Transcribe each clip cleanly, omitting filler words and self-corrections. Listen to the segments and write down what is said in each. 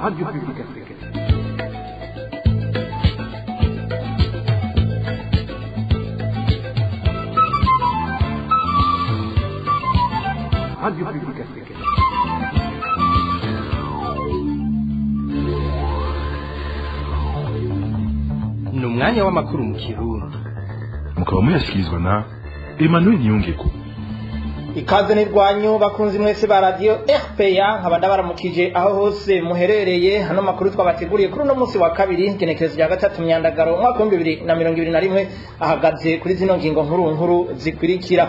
Radio Publique Africaine. Radio Publique Africaine. Ni umwanya w'amakuru mu Kirundi. Mukaba muyashyikirizwa na Emmanuel Niyongeko. Ikaze n'irwanyu bakunzi mwese ba Radio RPA, nkaba ndabaramukije aho hose muherereye. Hano makuru twabateguriye kuri uno munsi wa kabiri, genekerezo rya 3 Myandagaro umwaka wa 2021, ahagaze kuri zino ngingo nkuru nkuru zikurikira.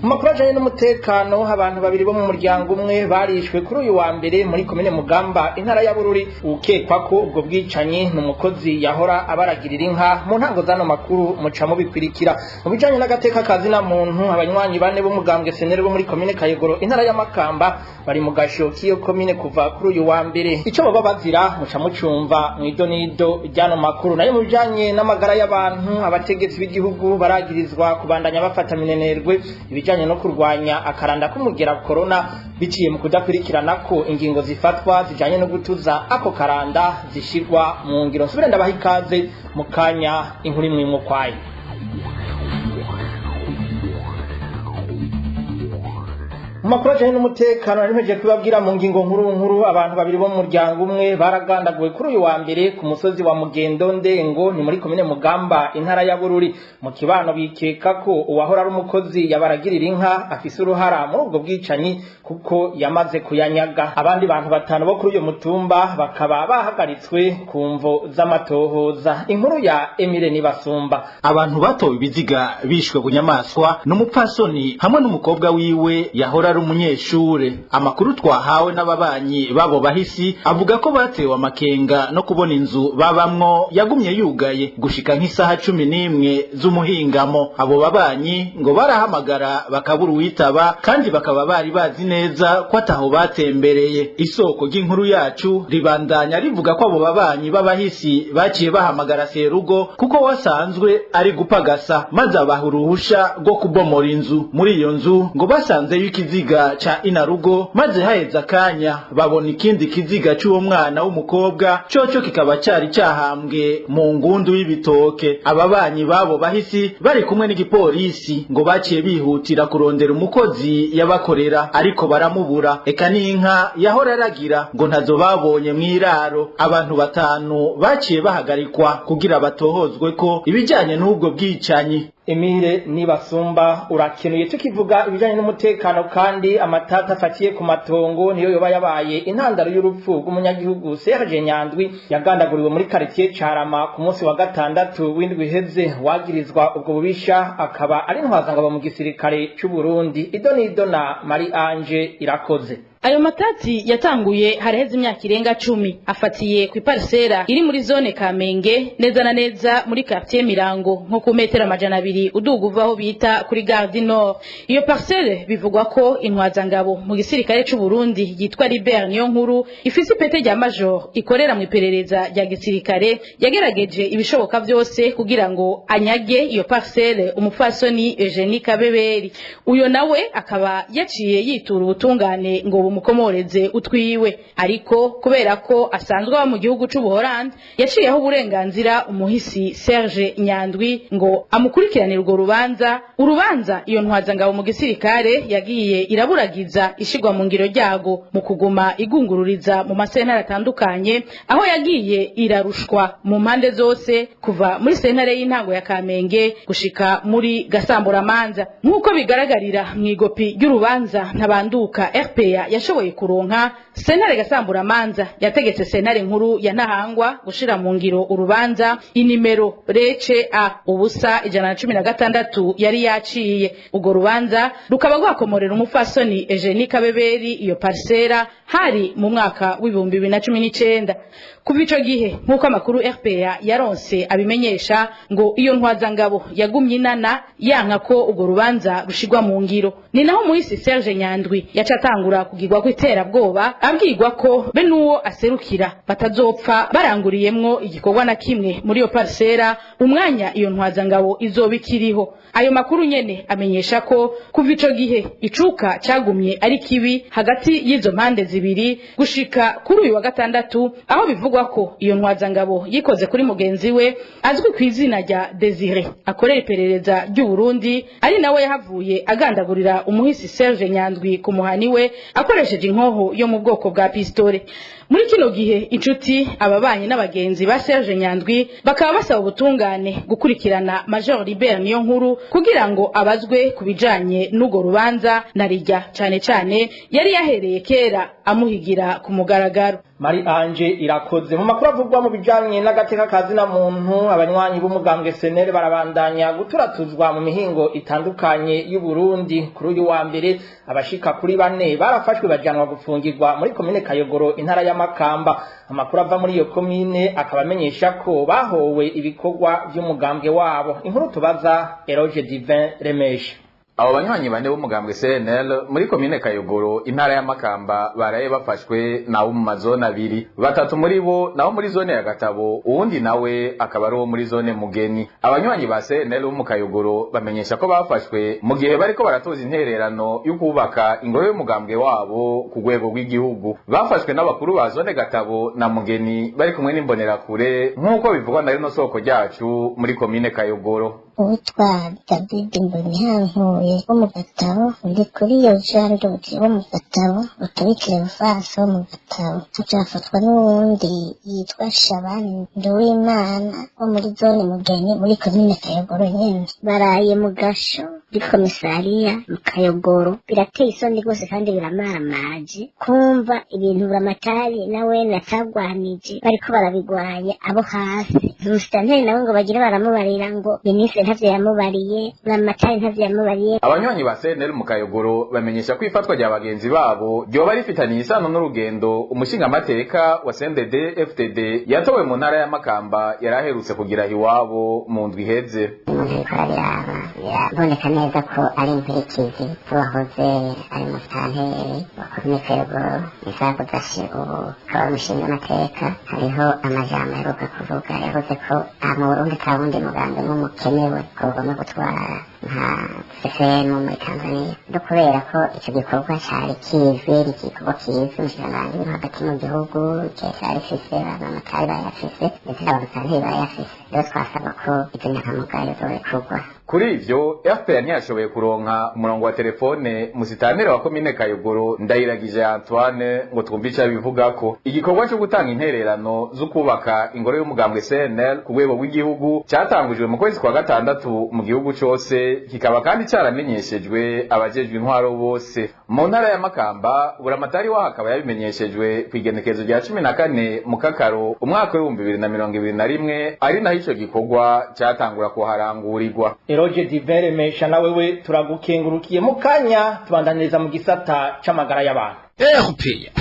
Mu makuru ajanye n'umutekano, abantu babiri bo mu muryango umwe barishwe kuri uyu wa mbere muri komine Mugamba, intara ya Bururi. Ukekwa ko ubwo bwicanyi ni umukozi yahora abaragirira inka. Mu ntango z'ano makuru muca mubikwirikira. Mu bijanye n'agateka ka zina muntu, abanywanyi bane b'umugambwe senere bo muri komine Kayogoro, intara ya Makamba, bari mu gasho k'iyo komine kuva kuri uyu wa mbere. Ico baba bazira muca mucumva mw'idonido ry'ano makuru. Nayo mu bijanye n'amagara y'abantu, abategetsi b'igihugu baragirizwa kubandanya bafata minenerwe ibijanye no kurwanya akaranda k'umugera corona, biciye mu kudakurikirana ko ingingo zifatwa zijanye no gutuza ako karanda zishirwa mu ngiro. Nsubire ndabaha ikaze mu kanya, inkuru imwe imwe ukwayo. Mu makuru ajanye n'umutekano, nari kubabwira mu ngingo nkuru nkuru, abantu babiri bo mu muryango umwe baragandaguwe kuri uyu wa mbere ku musozi wa Mugendo Ndengo, ni muri komine Mugamba, intara ya Bururi. Mu kibano bikeka ko uwahora ari umukozi yabaragirira inka afise uruhara muri ubwo bwicanyi, kuko yamaze kuyanyaga. Abandi bantu batanu bo kuri uyu mutumba bakaba bahagaritswe ku mvo z'amatohoza. Inkuru ya Emile Nibasumba. Abantu batowe ibiziga bishwe bunyamaswa n'umupfasoni hamwe n'umukobwa wiwe yahora ari umunyeshure. Amakuru twahawe n'ababanyi babo bahisi avuga ko batewe amakenga no kubona inzu babamwo yagumye yugaye gushika nk'isaha 11 z'umuhingamo. Abo babanyi ngo barahamagara bakabura uwitaba, kandi bakaba bari bazi neza ko ataho batembereye. Isoko ry'inkuru yacu ribandanya rivuga ko abo babanyi b'abahisi baciye bahamagara serugo, kuko wasanzwe ari gupagasa, maze abaha uruhusha rwo kubomora inzu. Muri iyo nzu ngo basanzeyo ikiziga ca inarugo, maze haheze akanya babona ikindi kiziga c'uwo mwana w'umukobwa, coco kikaba cari cahambwe mu ngundu y'ibitoke. Ababanyi babo bahisi bari kumwe n'igipolisi ngo baciye bihutira kurondera umukozi yabakorera, ariko baramubura. Eka n'inka yahora aragira ngo ntazo babonye mw'iraro. Abantu batanu baciye bahagarikwa kugira batohozwe ko ibijanye n'ubwo bwicanyi. Emile Nibasumba, urakenuye. Tukivuga ibijanye n'umutekano kandi, amatata afatiye ku matongo niyo yoba yabaye intandaro y'urupfu rw'umunyagihugu Serge Nyandwi yagandaguriwe muri quartier Carama ku munsi wa gatandatu w'indwi iheze. Wagirizwa ubwo bubisha akaba ari ntwazangabo mu gisirikare c'u Burundi. Idonido na Marie Ange Irakoze. Ayo matati yatanguye haraheze imyaka irenga 10, afatiye ku iparisera iri muri zone Kamenge, neza na neza muri quartier Mirango, nko ku metero 200 uduga uva aho bita kuri Gare du Nord. Iyo parcelle bivugwa ko intwazangabo mu gisirikare c'u Burundi yitwa Libert Niyo Nkuru, ifise ipete rya major, ikorera mu iperereza rya gisirikare, yagerageje ibishoboka vyose kugira ngo anyage iyo parcelle umupfasoni Eugenie Kabeberi. Uyo nawe akaba yaciye yitura ubutungane ngo bumukomoreze utwiwe, ariko kubera ko asanzwe aba mu gihugu c'Ubuholandi, yaciyeho uburenganzira umuhisi Serge Nyandwi ngo amukurikiranire urwo rubanza. Urubanza iyo ntwazangabo mu gisirikare yagiye iraburagiza ishigwa mu ngiro ryago mu kuguma igungururiza mu masentare atandukanye, aho yagiye irarushwa mu mpande zose, kuva muri sentare y'intango ya Kamenge gushika muri Gasamburamanza, nk'uko bigaragarira mw'igopi ry'urubanza ntabanduka RPA yashoboye kuronka. Sentare Gasamburamanza yategetse sentare nkuru ya Ntahangwa gushira mu ngiro urubanza inimero rece a 0 116 yari yaciye. Urwo rubanza rukaba rwakomorera umupfasoni Eugenie Kabeberi iyo parcela hari mu mwaka w'2019. Kuva ico gihe, nk'uko amakuru RPA yaronse abimenyesha, ngo iyo ntwazangabo yagumye inana yanka ko urwo rubanza rushigwa mu ngiro. Ni naho muhisi Serge Nyandwi yaca atangura kugirwa agirwa kw'iterabwoba, abwirwa ko be n'uwo aserukira batazopfa baranguriyemwo igikorwa na kimwe muri iyo parisera umwanya iyo ntwazangabo izoba ikiriho. Ayo makuru nyene amenyesha ko kuva ico gihe icuka cagumye ari kibi hagati y'izo mpande zibiri gushika kuri uyu wa gatandatu, aho bivugwa ko iyo ntwazangabo yikoze kuri mugenzi we azwi ku izina rya Desire akorera iperereza ry'u Burundi, ari nawe yahavuye agandagurira umuhisi Serge Nyandwi ku muhani we akoresheje inkoho yo mu bwoko bwa pistole. Muri kino gihe inshuti, ababanyi n'abagenzi ba Serge Nyandwi bakaba basaba ubutungane gukurikirana Major Libert Niyonkuru kugira ngo abazwe ku bijanye n'urwo rubanza na rijya cane cane yari yahereye kera amuhigira ku mugaragaro. Mari Anje irakoze. Mu makuru avugwa mu bijanye n'agateka kazina muntu, abanywanyi b'umugambwe SNL barabandanya guturatuzwa mu mihingo itandukanye y'u Burundi. Kuri uyu wa mbere abashika kuri bane barafashwe bajanwa gufungirwa muri komine Kayogoro, intara ya Makamba. Amakuru ava muri iyo komine akaba amenyesha ko bahowe ibikorwa vy'umugambwe wabo. Inkuru tubaza Eroge Divin Remesha. Abo banywanyi bane b'umugambwe CNL muri komine Kayogoro, intara ya Makamba, baraye bafashwe nabo mu mazone abiri. Batatu muri bo nabo muri zone ya Gatabo, uwundi nawe akaba ari uwo muri zone Mugeni. Abanywanyi ba CNL bo mu Kayogoro bamenyesha ko bafashwe mu gihe bariko baratoza intererano yo kubaka ingoro y'umugambwe wabo ku rwego rw'igihugu. Bafashwe n'abakuru ba zone Gatabo na Mugeni bari kumwe n'imbonerakure, nk'uko bivugwa na rino soko ryacu muri komine Kayogoro. Uwitwa David Mbonihankuye wo mu Gatabo, undi kuri iyo Jean wo mu Gatabo, utabikire Bufaso wo mu Gatabo, haca hafatwa n'uwundi yitwa Shabani Nduwimana wo muri zone Mugeni muri komine Kayogoro nyene. Baraye mu gasho muri komisariya mu Kayogoro. Birateye isoni rwose kandi biramaramaje kumva ibintu Buramatari nawe natagwanije bariko barabigwanya abo hasi. Musitanteri nawe ngo bagire baramubarira ngo minisitiri ntavyo yamubariye, Buramatari ntavyo yamubariye. Abanywanyi ba CNL mu Kayogoro bamenyesha ko ifatwa rya bagenzi babo ryoba rifitaniye isano n'urugendo umushingamateka wa CNDD FDD yatowe mu ntara ya Makamba yari aherutse kugira iwabo mu ndwi iheze. Umuntu ariko arabiraba biraboneka neza ko ari inkurikizi z'uwahoze ari umusitanteri wa komine Kayogoro Isaku Dashi, ubu akaba ari umushingamateka. Hariho amajambo aheruka kuvuga, yavuze ko mu Burundi ata wundi mugambi nk'umukenewe ko ugomba gutwara nka CCM muri Tanzania. No kubera ko ico gikorwa cari kizwi, ni igikorwa kizwi umushikiranganji wo hagati mu gihugu cari rifise, abamatari barayafise ndetse n'abamusitanteri barayafise. Rero twasaba ko izo nyankamugayo zorekurwa. Kuri ivyo FPR ntiyashoboye kuronka umurongo wa telefone musitanere wa komine Kayogoro Ndayiragije Antoine ngo twumve ico abivugako. Igikorwa cyo gutanga intererano zo kubaka ingoro y'umugambwe CNL ku rwego rw'igihugu cyatangujwe mu kwezi kwa gatandatu mu gihugu cose, kikaba kandi caramenyeshejwe abajejwe intwaro bose mu ntara ya Makamba. Buramatari waho akaba yabimenyeshejwe kw'igenekerezo rya 14 mu Kakaro umwaka w'ibihumbi 2021, ari naho ico gikorwa cyatangura kuharangurirwa. Eroge Divin Remesha, na wewe turagukengurukiye. Mu kanya tubandaniriza mu gisata c'amagara y'abantu. RPA.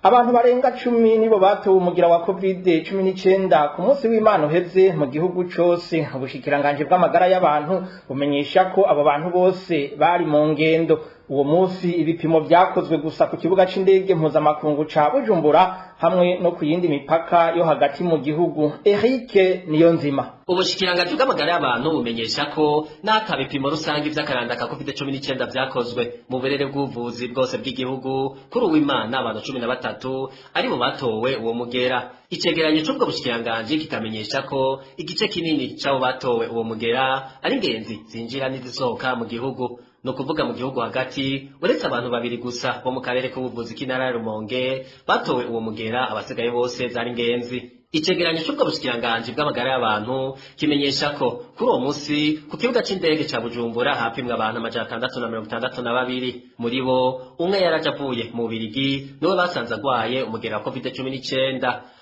Abantu barenga 10 nibo batowe umugira wa COVID-19 ku munsi w'Imana uheze mu gihugu cose. Ubushikiranganje bw'amagara y'abantu bumenyesha ko abo bantu bose bari mu ngendo. Uwo munsi ibipimo vyakozwe gusa ku kibuga c'indege mpuzamakungu ca Bujumbura hamwe no ku yindi mipaka yo hagati mu gihugu. Eric Niyonzima. Ubushikiranganji bw'amagara y'abantu bumenyesha ko n'ata bipimo rusange vy'akaranda ka COVID-19 vyakozwe mu burere bw'ubuvuzi bwose bw'igihugu. Kuri uw'Imana abantu 13 aribo batowe uwo mugera. Icegeranyo c'ubwo bushikiranganji kikamenyesha ko igice kinini c'abo batowe uwo mugera ari ingenzi zinjira n'izisohoka mu gihugu, no kuvuga mu gihugu hagati, uretse abantu babiri gusa bo mu karere k'ubuvuzi k'intara ya Rumonge batowe uwo mugera, abasigaye bose zari ingenzi. Icegeranyo c'ubwo bushikiranganji bw'amagara y'abantu kimenyesha ko kuri uwo munsi ku kibuga c'indege ca Bujumbura hapimwe abantu 662. Muri bo umwe yaraje avuye mu Bubirigi, niwe basanze agwaye umugera wa COVID-19.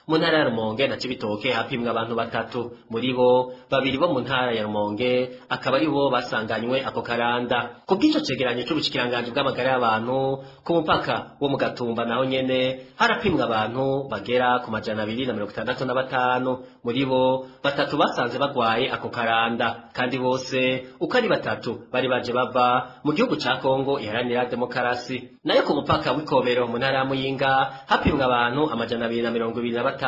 Mu ntara ya Rumonge na Cibitoke hapimwe abantu batatu, muri bo babiri bo mu ntara ya Rumonge akaba ari bo basanganywe ako karanda. Ku bw'ico cegeranyo c'ubushikiranganji bw'amagara y'abantu, ku mupaka wo mu Gatumba naho nyene harapimwe abantu bagera ku 265, muri bo batatu basanze bagwaye ako karanda, kandi bose uko ari batatu bari baje bava mu gihugu ca Kongo iharanira demokarasi. Nayo ku mupaka w'Ikobero mu ntara ya Muyinga hapimwe abantu 225,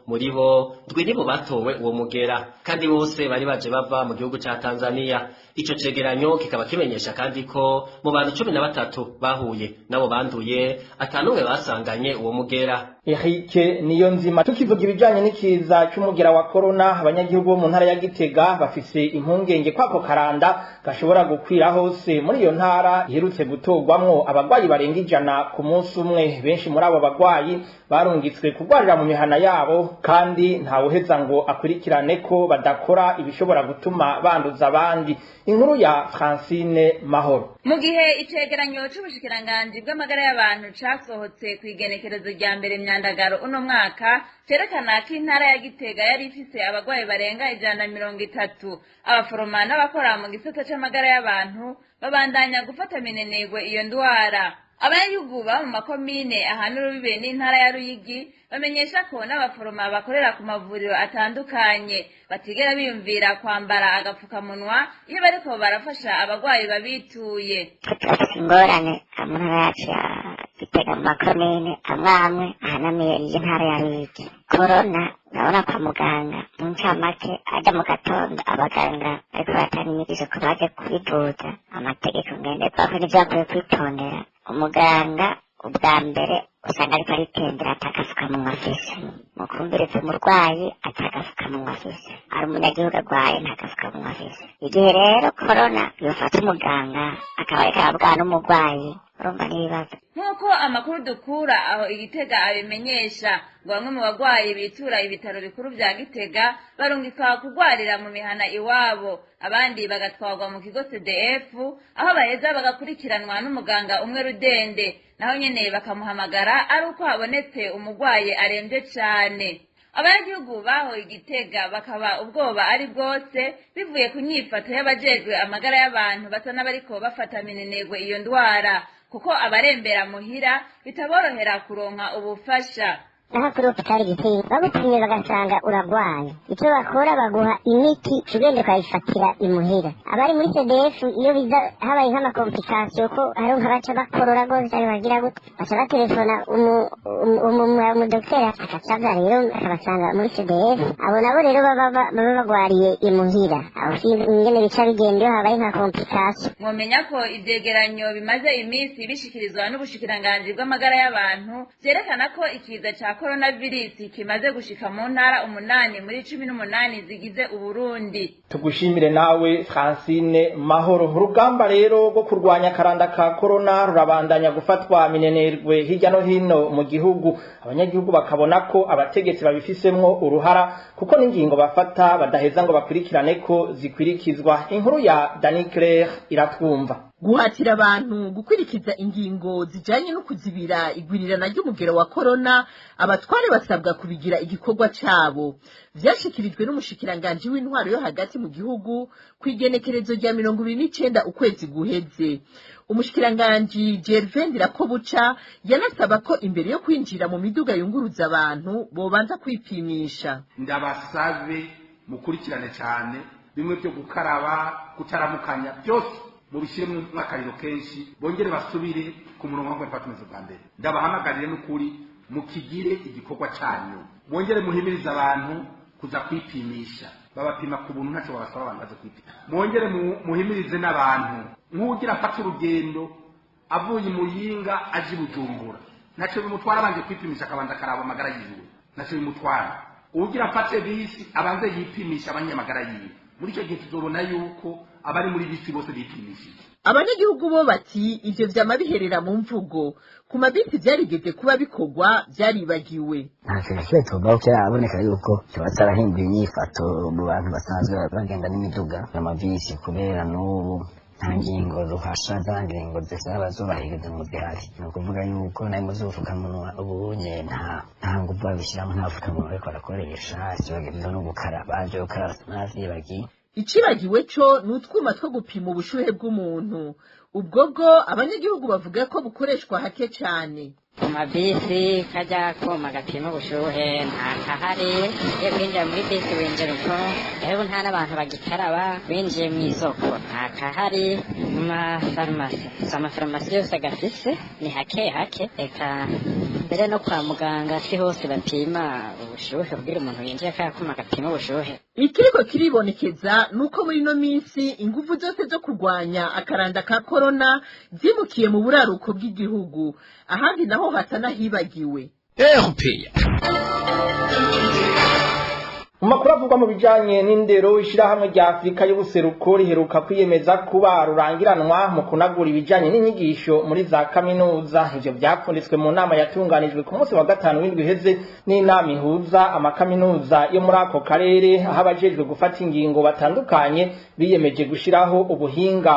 muri bo ndwi nibo batowe uwo mugera, kandi bose bari baje bava mu gihugu ca Tanzania. Ico cegeranyo kikaba kimenyesha kandi ko mu bantu 13 bahuye nabo banduye atanumwe basanganye uwo mugera. Eric Niyonzima. Tukivuga ibijanye n'ikiza c'umugera wa corona, abanyagihugu bo mu ntara ya Gitega bafise impungenge kwako karanda gashobora gukwira hose muri iyo ntara iherutse gutorwamwo abagwayi barenga 100 ku munsi umwe. Benshi muri abo bagwayi barungitswe kugwarira mu mihana yabo, kandi ntawuheza ngo akurikirane ko badakora ibishobora gutuma banduza abandi. Inkuru ya Francine Mahoro. Mu gihe icegeranyo c'ubushikiranganji bw'amagara y'abantu casohotse kw'igenekerezo rya mbere Myandagaro uno mwaka cerekana ko intara ya Gitega yari ifise abagwayi barenga 130, abaforoma n'abakora mu gisata c'amagara y'abantu babandanya gufata minenegwe iyo ndwara. Abanyagihugu baba mu makomine ahana urubibe n'intara ya Ruyigi bamenyesha ko n'abaforoma bakorera ku mavuriro atandukanye batigera biyumvira kwambara agapfukamunwa iyo bariko barafasha abagwayi babituye. Turafise ingorane mu ntara yacu ya Gitega mu makomine amwe amwe ahanamiye iyi ntara ya Ruyigi. Korona urabona kwa muganga mu ncamake aja mu gatondo abaganga bariko baratanga inyigisho ku baje kwivuza, amategeko ngenderwako n'ivyo bakwiye kwitondera. Umuganga ubwa mbere usanga ariko aritembera atagafukamunwa afise, mu kumviriza umurwayi atagafukamunwa afise, ari umunyagihugu agwaye ntagafukamunwa afise. Igihe rero korona yofata umuganga akaba ariko arabwana n'umurwayi, urumva n'ibibazo. Nk'uko amakuru dukura aho Igitega abimenyesha, ngo bamwe mu bagwayi bitura ibitaro bikuru vya Gitega barungikwa kugwarira mu mihana iwabo, abandi bagatwarwa mu kigo CDF aho baheza bagakurikiranwa n'umuganga umwe rudende, naho nyene bakamuhamagara ari uko habonetse umugwayi aremvye cane. Abanyagihugu baho Igitega bakaba ubwoba ari bwose bivuye ku nyifato y'abajejwe amagara y'abantu basa n'abariko bafata minenegwe iyo ndwara, kuko abarembera muhira bitaborohera kuronka ubufasha. Naho kuri hopitali Gitega bagutumye bagasanga uragwaye, icyo bakora baguha imiti ugenda ukayifatira imuhira. Abari muri CDF iyo biza habaye nk'amakomplikasiyo ko hariho nk'abaca bakorora rwose cyangwa bagira gute, baca batelefona umudokiteri akaca aza rero akabasanga muri CDF. Abo nabo rero baba bagwariye imuhira, aho ingene bica bigenda iyo habaye nka komplikasiyo. Mwomenya ko ivyegeranyo bimaze iminsi bishikirizwa n'ubushikiranganji bw'amagara y'abantu vyerekana ko ikiza ca coronavirus kimaze gushika mu ntara 8 muri 18 zigize Uburundi. Tugushimire nawe Francine Mahoro. Urugamba rero rwo kurwanya karanda ka corona rurabandanya gufatwa minenerwe hirya no hino mu gihugu. Abanyagihugu bakabona ko abategetsi babifisemwo uruhara, kuko n'ingingo bafata badaheza ngo bakurikirane ko zikwirikizwa. Inkuru ya Dani Claire iratwumva. Guhatira abantu gukwirikiza ingingo zijanye no kuzibira igwirirana ry'umugero wa corona, abatware basabwa kubigira igikorwa cabo. Vyashikirijwe n'umushikiranganje w'intwaro yo hagati mu gihugu kw'igenekerezo rya 29 ukwezi guheze. Umushikiranganje Gervais Ndirakobuca yanasaba ko imbere yo kwinjira mu miduga yunguruza abantu bobanza kwipimisha. Ndabasabe mukurikirane cyane bimwe byo gukaraba, kutaramukanya byose mubishyiremo akariro kenshi, bongere basubire ku murongo w'aho batumeze bwa mbere. Ndabahamagarire n'ukuri mukigire igikorwa cyanyu, bongere muhimirize abantu kuza kwipimisha, babapima ku buntu ntacyo babasaba abantu baze kwipima. Mwongere muhimirize n'abantu nk'ugira afata urugendo avuye Muyinga aje Bujumbura, ntacyo bimutwara abanje kwipimisha akabanza akaraba amagara yiwe, ntacyo bimutwara. Ugira afate bisi abanze yipimisha abanyamagara yiwe. Muri icyo gihe tuzobona yuko abari muri bisi bose bipimishije. Abanyagihugu bo bati ivyo vyama biherera mu mvugo, ku mabisi vyarigeze kuba bikorwa vyaribagiwe. Nta kintu kimwe tuvuga ko kiraboneka yuko kiba carahinduye inyifato mu bantu basanzwe bagenda n'imiduga n'amabisi, kubera n'ubu Nta ngingo ruhasha za ngingo zisaba zubahiriza mu zihari. Ni ukuvuga yuko nayo muzufukamunwa ubunye nta nguvu babishyiramo, nta fukamunwa bariko barakoresha, sibagiwe no gukaraba, ivyo gukaraba navyibagiye. Icibagiwe co ni utwuma two gupima ubushuhe bw'umuntu. Ubwo bwo abanyagihugu bavuga ko bukoreshwa hake cane. Ku mabisi kajya kuma gapima ubushuhe nta kahari. Iyo kwinjira muri bisi winjira uko rero, nta n'abantu bagikaraba. Winjiye mu isoko nta kahari. Mu mafarumasi, si amafarumasi yose agafise, ni hake hake. Eka mbere no kwa muganga si hose bapima ubushuhe kugira umuntu yinjiye kaya kuma gapima ubushuhe. Ikiriko kiribonekeza nuko muri ino minsi inguvu zose zo kurwanya akaranda ka korona zimukiye mu buraruko bw'igihugu, ahandi naho hasa n'ahibagiwe. Mu makuru avugwa mu bijanye n'indero, ishirahamwe rya Afurika y'ubuseruko riheruka kwiyemeza kuba rurangiranwa mu kunagura ibijanye n'inyigisho muri za kaminuza. Ivyo vyapfunditswe mu nama yatunganijwe ku munsi wa gatanu w'indwi iheze n'inama ihuza amakaminuza yo muri ako karere, aho abajejwe gufata ingingo batandukanye biyemeje gushiraho ubuhinga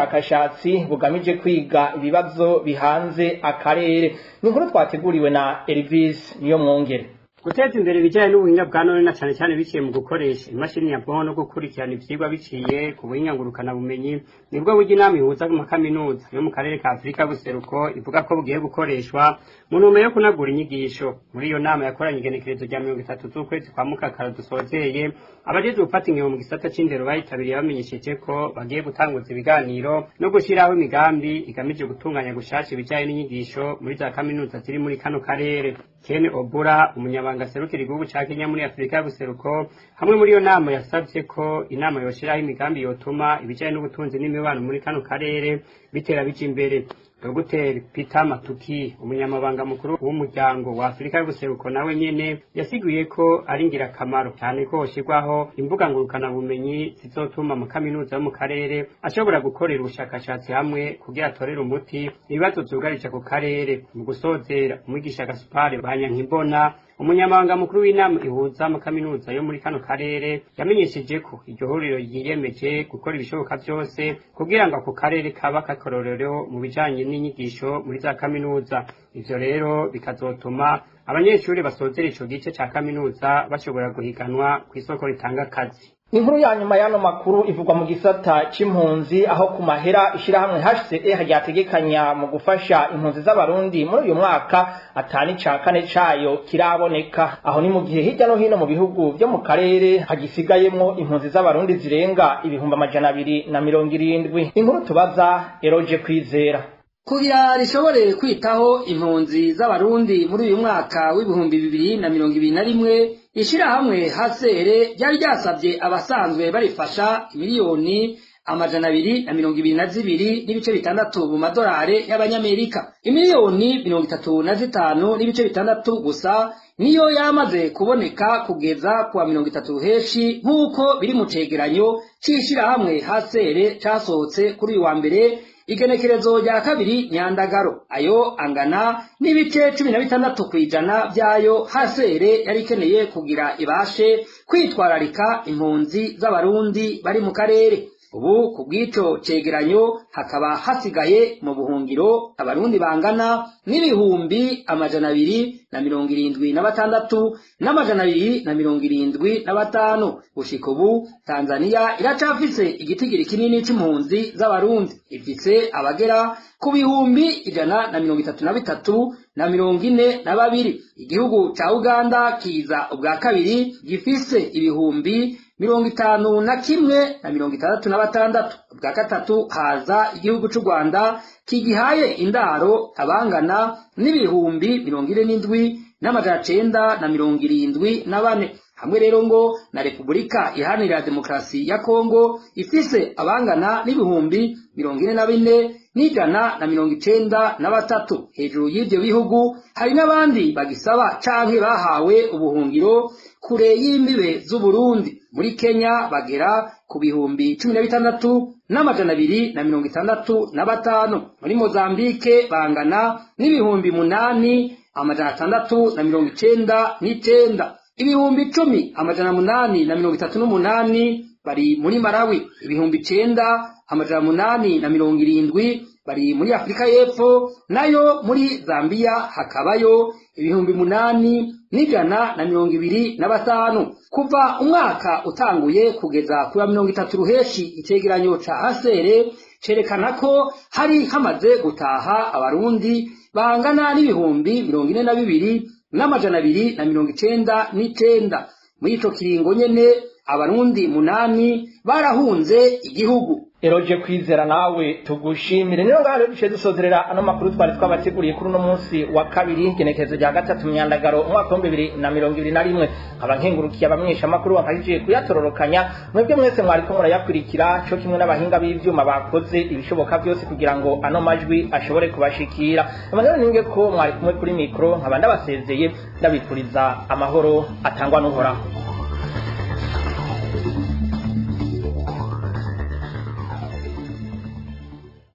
bw'ubushakashatsi bugamije kwiga ibibazo bihanze akarere. Ni inkuru twateguriwe na Elvis Niyo Mwongere. Guteza imbere ibijyanye n'ubuhinga bwa none, na cyane cyane biciye mu gukoresha imashini nyabwonko no gukurikirana ivyigwa biciye ku buhinga ngurukanabumenyi, nibwo buryo inama ihuza amakaminuza yo mu karere ka Afurika y'ubuseruko ivuga ko bugiye gukoreshwa mu ntumbero yo kunagura inyigisho. Muri iyo nama yakoranye igenekerezo rya 30 z'ukwezi kwa mukakaro dusozeye, abajejwe gufata ingingo mu gisata c'indero bayitabiriye bamenyesheje ko bagiye gutanguza ibiganiro no gushyiraho imigambi igamije gutunganya gushasha ibijyanye n'inyigisho muri za kaminuza ziri muri kano karere. Ken Obura, umunyabanga aserukira igihugu ca Kenya muri Afurika y'ubuseruko, hamwe muri iyo nama yasavye ko inama yoshiraho imigambi yotuma ibijanye n'ubutunzi n'imibano muri kano karere bitera bija imbere. Dogiteri Peter Matuki, umunyamabanga mukuru w'umuryango wa Afurika y'ubuseruko, nawe nyene yasiguye ko ari ingirakamaro cyane ko hoshirwaho imbuga ngurukanabumenyi zizotuma mu kaminuza yo mu karere ashobora gukorera ubushakashatsi hamwe kugira atorere umuti ibibazo vyugarije ako karere. Mu gusozera, umwigisha Gaspard Banyankimbona, umunyamabanga mukuru w'inama ihuza amakaminuza yo muri kano karere, yamenyesheje ko iryo huriro ryiyemeje gukora ibishoboka byose kugira ngo ako karere kaba kakororero mu bijanye n'inyigisho muri za kaminuza. Ivyo rero bikazotuma abanyeshuri basozera ico gice ca kaminuza bashobora guhiganwa kw'isoko ritanga akazi. Inkuru ya nyuma y'ano makuru ivugwa mu gisata c'impunzi, aho ku mahera ishirahamwe HCR ryategekanya mu gufasha impunzi z'abarundi muri uyu mwaka atani ca kane cayo kiraboneka. Aho ni mu gihe hirya no hino mu bihugu vyo mu karere hagisigayemwo impunzi z'abarundi zirenga 270,000. Inkuru tubaza Eroje Kwizera. Kugira rishobore kwitaho impunzi z'abarundi muri uyu mwaka w'2021, ishirahamwe HCR ryari ryasabye abasanzwe barifasha imiliyoni 222.6 mu madolari y'abanyamerika. Imiliyoni 35.6 gusa niyo yamaze kuboneka kugeza kuwa 30 heshi, nk'uko biri mu cegeranyo c'ishirahamwe HCR casohotse kuri uyu wa mbere igenekerezo rya 2 Nyandagaro. Ayo angana n'ibice 16% vyayo HCR yari ikeneye kugira ibashe kwitwararika impunzi z'abarundi bari mu karere. Ubu ku bw'ico cegeranyo hakaba hasigaye mu buhungiro abarundi bangana n'276,275. Gushika ubu Tanzania iracafise igitigiri kinini c'impunzi z'abarundi, ifise abagera ku 133,042. Igihugu ca Uganda kiza ubwa kabiri gifise 51,066. Ubwa gatatu haza igihugu c'u Rwanda kigihaye indaro abangana n'47,974, hamwe rero ngo na Repubulika Iharanira Demokarasi ya Kongo ifise abangana n'44,193. Hejuru y'ivyo bihugu hari n'abandi bagisaba canke bahawe ubuhungiro kure y'imbibe z'Uburundi. Muri Kenya bagera ku 16,265. Muri Mozambique bangana n'8,699. 10,838 bari muri Malawi, 9870 bari muri Afrika y'Epfo, nayo muri Zambia hakabayo 8125. Kuva umwaka utanguye kugeza kuwa 30 Ruheshi, icegeranyo ca hasere cerekana ko hari hamaze gutaha Abarundi bangana n'42,299. Muri ico kiringo nyene Abarundi 8 barahunze igihugu. Eroje Kwizera, nawe tugushimire. Niyo ngaho rero duciye dusozerera ano makuru twari twabateguriye kuri uno munsi wa kabiri, igenekerezo rya 3 Myandagaro umwaka wa 2021. Nkaba nkengurukiye abamenyesha amakuru bamfashije kuyatororokanya, mwebwe mwese mwariko murayakurikira, co kimwe n'abahinga b'ivyuma bakoze ibishoboka byose kugira ngo ano majwi ashobore kubashikira. Emmanuel Ninge ko mwari kumwe kuri mikro, nkaba ndabasezeye ndabifuriza amahoro atangwa n'Uhoraho.